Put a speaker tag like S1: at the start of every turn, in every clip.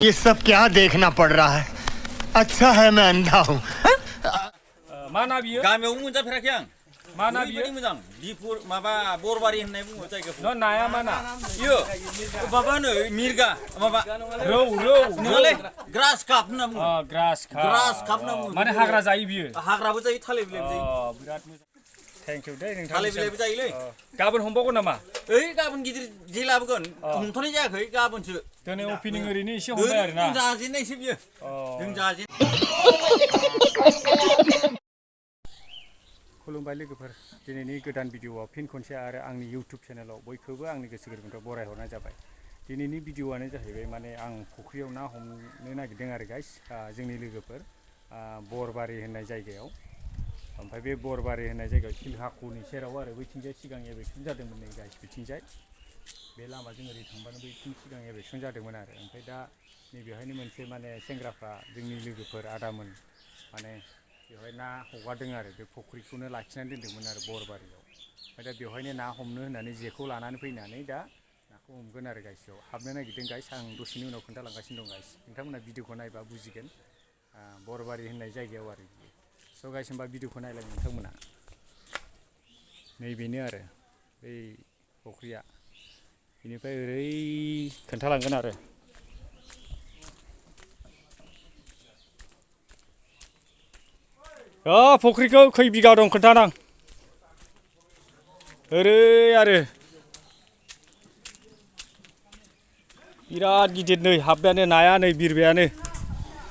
S1: ये सब क्या देखना पड़ रहा है। अच्छा है मैं अंधा हूँ।
S2: माना बियो
S3: गामियाव मोनजाफेराखै आं
S2: माना बियो
S3: ओरैबायदि मोजां दिपुर माबा बरबारि होननाय बुङो जायगाखौ
S2: न नाया माना
S3: इयो माबा होनो मिरगा माबा
S2: रौ
S3: नङालै ग्रास काप होनना बुङो
S2: ग्रास
S3: काप होनना बुङो
S2: माने हाग्रा जायो बियो
S3: हाग्राबो जायो थालिर बिलाइबो जायो
S2: बिराद मोजां थेंक इउ दे नोंथां
S3: थालिर बिलाइबो जायोलै
S2: गाबोन हमबावगोन नामा
S3: ओइ गाबोन गिदिर जे लाबोगोन हमथ'नाय जायाखै गाबोनसो
S2: दिनै अपेनिं ओरैनो एसे हमबाय आरोना
S3: जों जाजेननायसो बियो जों जाजेन
S2: खुलुमबाय लोगोफोर दिनैनि गोदान भिडिअआव फिन खनसे आरो आंनि इउटुब चेनेलाव बयखौबो आंनि गोसो गोरबोनिफ्राय बरायहरनाय जाबाय। दिनैनि भिडिअआनो जाहैबाय माने आं फुख्रियाव ना हमनो नागिरदों आरो गाइस जोंनि लोगोफोर बरबारि होननाय जायगायाव ओमफ्राय बे बरबारि होननाय जायगायाव सिलहाख'नि सेराव आरो बैथिंजाय सिगां एबेक्सन जादोंमोन नै गाइस बिथिंजाय बे लामाजों ओरै थांबानो बैथिं सिगां एबेक्सन जादोंमोन आरो ओमफ्राय दा नैबेहायनो मोनसे माने सेंग्राफ्रा जोंनि लोगोफोर आदामोन माने बेवहाय ना हगारदों आरो बे फुख्रिखौनो लाखिनानै दोनदोंमोन आरो बरबारियाव ओमफ्राय दा बेवहायनो ना हमनो होननानै जेखौ लानानै फैनानै दा नाखौ हमगोन आरो गाइसआव हाबनो नागिरदों गाइस आं दसेनि उनाव खोन्थालांगासिनो दं गाइस नोंथांमोना भिडिअखौ नायबा बुजिगोन बरबारि होननाय जायगायाव आरो बियो स' गाइस होनबा भिडिअखौ नायलाय नोंथांमोना नैबेनो आरो बै फुख्रिया बेनिफ्राय ओरै खोन्थालांगोन आरो फुख्रिखौ खै बिगा दं खोन्थानां ओरै आरो बिराद गिदिर नै हाबबायानो नाया नै बिरबायानो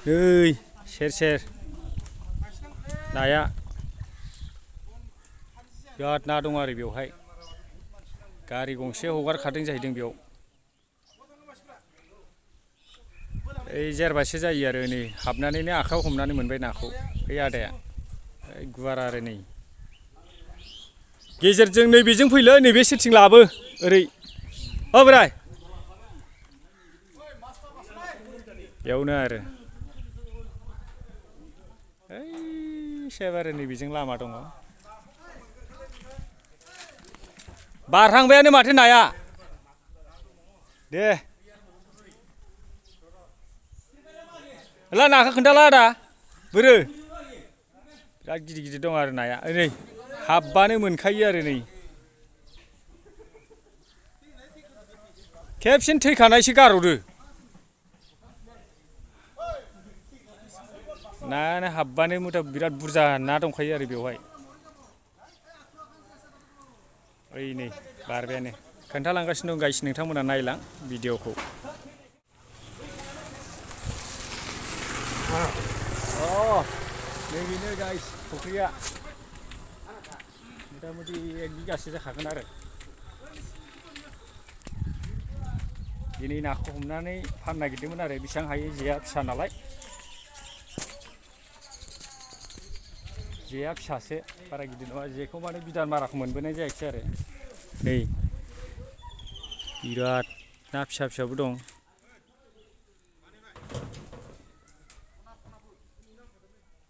S2: नै सेर सेर नाया बिराद ना दं आरो बेवहाय गारि गंसे हगारखादों जाहैदों बेयाव ओइ जेरबासे जायो आरो नै हाबनानैनो आखाइयाव हमनानै मोनबाय नाखौ ओइ आदाया गुवार आरो नै गेजेरजों नैबेजों फैलै नैबे सेरथिं लाबो ओरै बोराय बेयावनो आरो ओइ सेबारे नैबेजों लामा दङ बारहांबायानो माथो नाया दे ला नाखौ खोन्थाला आदा बोरो बिराद गिदिर गिदिर दं आरो नाया नै हाबबानो मोनखायो आरो नै खेबसेनो थैखानायसो गारहरो नायानो हाबबानो मुथा बिराद बुरजा ना दंखायो आरो बेवहाय ओइ नै बारबायानो खोन्थालांगासिनो दं गाइस नोंथांमोना नायलां भिडिअखौ नैबेनो गाइस फुख्रिया मथा मथि 1 बिगासो जाखागोन आरो दिनै नाखौ हमनानै फाननो नागिरदोंमोन आरो बेसेबां हायो जेया फिसा नालाय जेया फिसासो बारा गिदिर नङा जेखौ माने बिदान माराखौ मोनबोनाय जायाखिसै आरो नै बिराद ना फिसा फिसाबो दं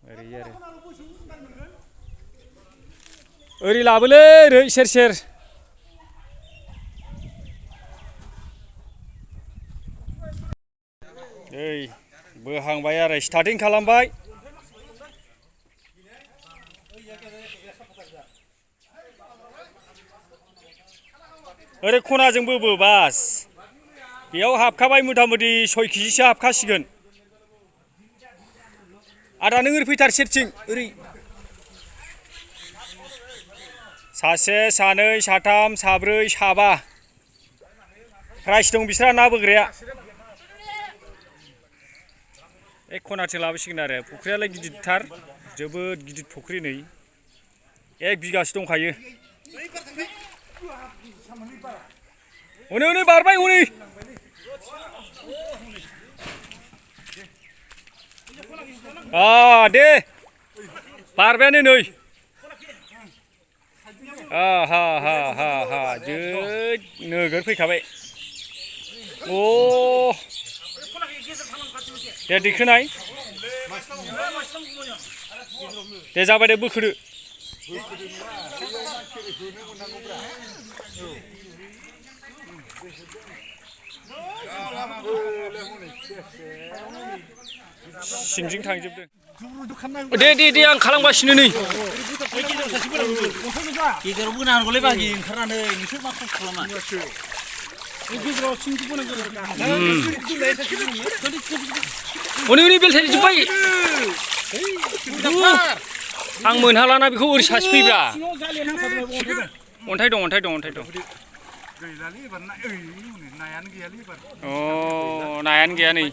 S2: ओरै आरो ओरै लाबोलै ओरै सेर सेर ओइ बोहांबाय आरो स्टार्टिं खालामबाय ओरै खनाजोंबो बास बेयाव हाबखाबाय मथा मथि 6 केजिसो हाबखासिगोन आदा नों ओरै फैथार सेरथिं ओरै सासे सानै साथाम साब्रै साबा प्राइस दं बिस्रा ना बोग्राया एक खनाथिं लाबोसिगोन आरो फुख्रियालाय गिदिरथार जोबोद गिदिर फुख्रि नै 1 बिगासो दंखायो हनै बारबाय हनै दे बारबायानो नै जै नोगोर फैखाबाय दे दिखोनाय दे जाबाय दे बोखोदो सिंजों थांजोबदों दे आं खालामगासिनो नै
S3: गेजेराव बोनांगौलै बागि ओंखारनानै नोंसोर मा खस्थ' खालामा
S2: हनै बेलथाय जोब्बाय आं मोनहालाना बेखौ ओरै सासे फैब्रा अन्थाइ दं अ नायानो गैया नै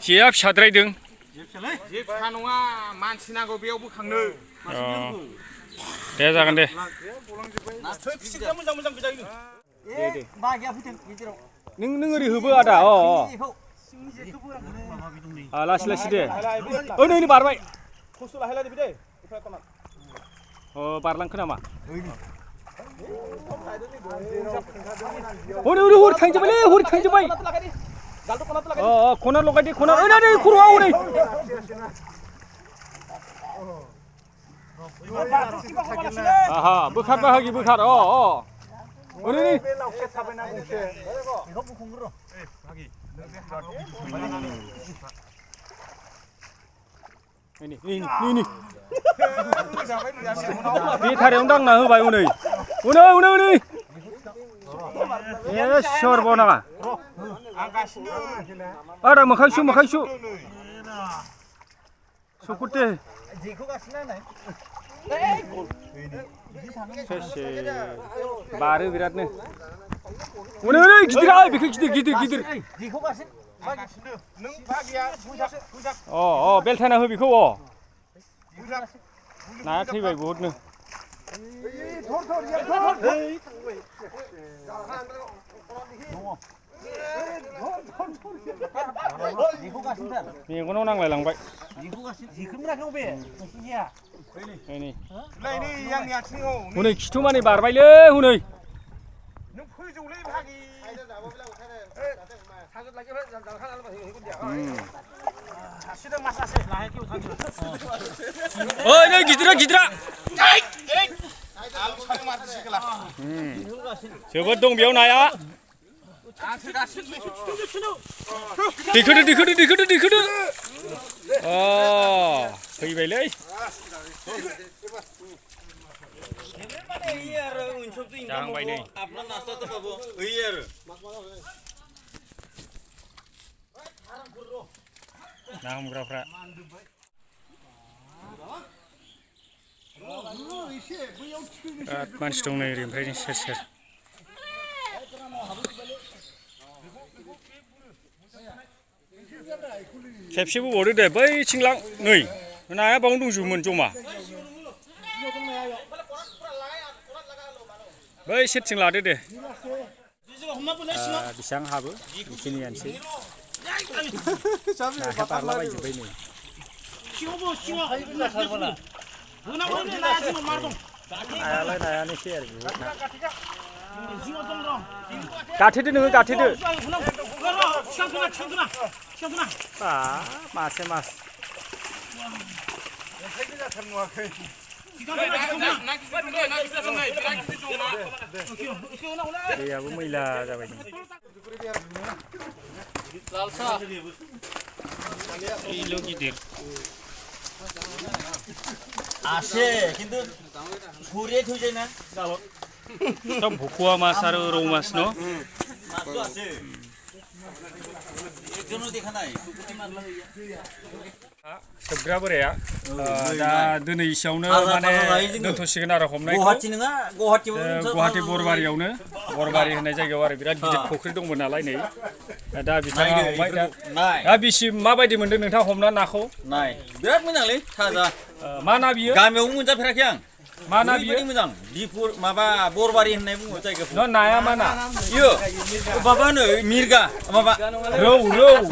S2: जेया फिसाद्रायदों
S4: जे फिसा नङा मानसि नांगौ बेयाव बोखांनो
S2: दे जागोन दे नों ओरै होबो आदा लासै लासै दे नै बारबाय बारलांखो नामा हरै थांजोब्बाय खना लगायदे खना नै खर'आ हनै बोखार बाहागि बोखार हनै बेटारियावनो दांना होबाय हनै सर्बनाङा आदा मोखां सु सकुरते बारो बिरादनो गिदिर बेखौ गिदिर बेलथायना हो बेखौ नाया थैबाय बहुदनो मेगनाव नांलायलांबाय हनै खिथुमानि बारबायलै हनै नै गिदिरा जोबोद दं बेयाव नाया दैखोदो फैबायलै जाहांबाय नै ना हमग्राफ्रा बिराद मानसि दं नै ओरै ओमफ्राय सेर खेबसेबो बावदो दे बैथिं लां नै नाया बावनो दंजोबोमोन जमा बै सेरथिं लादो दे बेसेबां हाबो बेखिनियानोसै नाया बारलाबायजोब्बाय नै नायानोसै आरो गाथेदो नोङो मासे मास दैयाबो मैला जाबाय गिदिर
S3: আছে কিন্তু ঘুরে থই যায় না
S2: एकदम भकुवा माছ आरो रौ माছ न
S3: মাছও আছে একজনও দেখা নাই টুকুটি মারলা হইয়া
S2: सोबग्रा बोराया दा दिनै इसेयावनो माने दोनथ'सिगोन आरो हमनायखौ
S3: गुवाहाटि नङा
S2: गुवाहाटि बरबारियावनो बरबारि होननाय जायगायाव आरो बिराद गिदिर फुख्रि दंमोन नालाय नै दा बिथाङा हमबाय दा बिसि माबायदि मोनदों नोंथाङा हमना नाखौ
S3: नाय बिराद मोजांलै थाजा
S2: मा ना बियो
S3: गामियावबो मोनजाफेराखै आं
S2: मा ना बियो
S3: मोजां दिपुर माबा बरबारि होननाय बुङो जायगाखौ
S2: नाया मा ना
S3: इयो माबा होनो मिरगा माबा
S2: रौ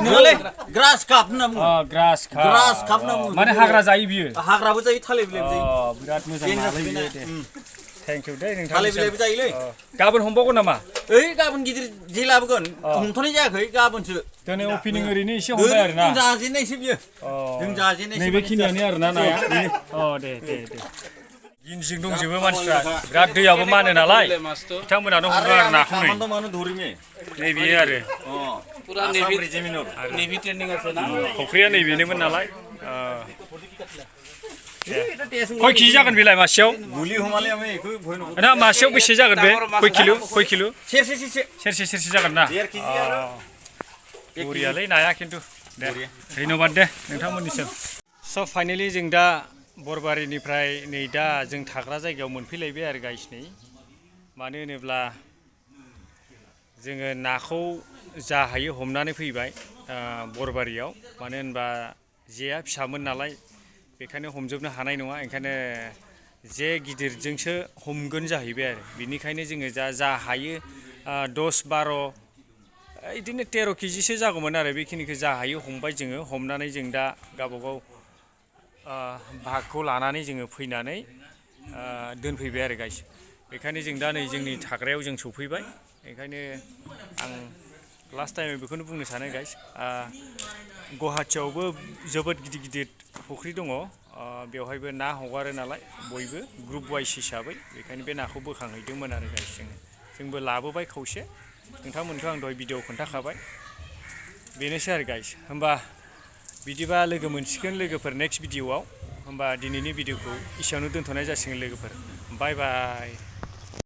S3: नङालै ग्रास काप होनना बुङो
S2: ग्रास काप
S3: होनना बुङो
S2: माने हाग्रा जायो बियो
S3: हाग्राबो जायो थालिर बिलाइबो जायो
S2: बिराद मोजां नालाय बियो दे थेंक इउ दे नोंथां
S3: थालिर बिलाइबो जायोलै
S2: गाबोन हमबावगोन नामा
S3: ओइ गाबोन गिदिर जे लाबोगोन हमथ'नाय जायाखै गाबोनसो
S2: दिनै अपेनिं ओरैनो एसे हमबाय आरो ना
S3: जों जाजेननायसो बियो जों जाजेननायसो
S2: नैबेखिनियानो आरो ना नाया दे जिं दंजोबो मानसिफ्रा बिराद दैयाबो मानो नालाय बिथांमोनानो हमो आरो नाखौ नै नैबे आरो फुख्रिया नैबेनोमोन नालाय खय केजि जागोन बेलाय मासेयाव ना मासेयाव बेसे जागोन बे खय किल' सेरसे जागोन ना बरियालै नाया खिन्थु दे धन्यबाद दे नोंथांमोननिसिम स' फाइनेलि जों दा बरबारिनिफ्राय नै दा जों थाग्रा जायगायाव मोनफैलायबाय आरो गाइस नै मानो होनोब्ला जोङो नाखौ जा हायो हमनानै फैबाय बरबारियाव मानो होनबा जेया फिसामोन नालाय बेखायनो हमजोबनो हानाय नङा ओंखायनो जे गिदिरजोंसो हमगोन जाहैबाय आरो बिनिखायनो जोङो जा हायो 10-12 बिदिनो 13 केजिसो जागौमोन आरो बेखिनिखौ जा हायो हमबाय जोङो हमनानै जों दा गावबागाव भागखौ लानानै जोङो फैनानै दोनफैबाय आरो गाइस बेखायनो जों दा नै जोंनि थाग्रायाव जों सफैबाय ओंखायनो आं लास्ट टाइम बेखौनो बुंनो सानो गाइस गुवाहाटियावबो जोबोद गिदिर फुख्रि दङ बेवहायबो ना हगारो नालाय बयबो ग्रुप वाइस हिसाबै बेखायनो बे नाखौ बोखांहैदोंमोन आरो गाइस जोंबो लाबोबाय खावसे नोंथांमोनखौ आं दहाय भिडिअ खोन्थाखाबाय बेनोसै आरो गाइस होमबा बिदिबा लोगो मोनसिगोन लोगोफोर नेक्स्ट भिडिअआव होमबा दिनैनि भिडिअखौ एसेयावनो दोनथ'नाय जासिगोन लोगोफोर बाय बाय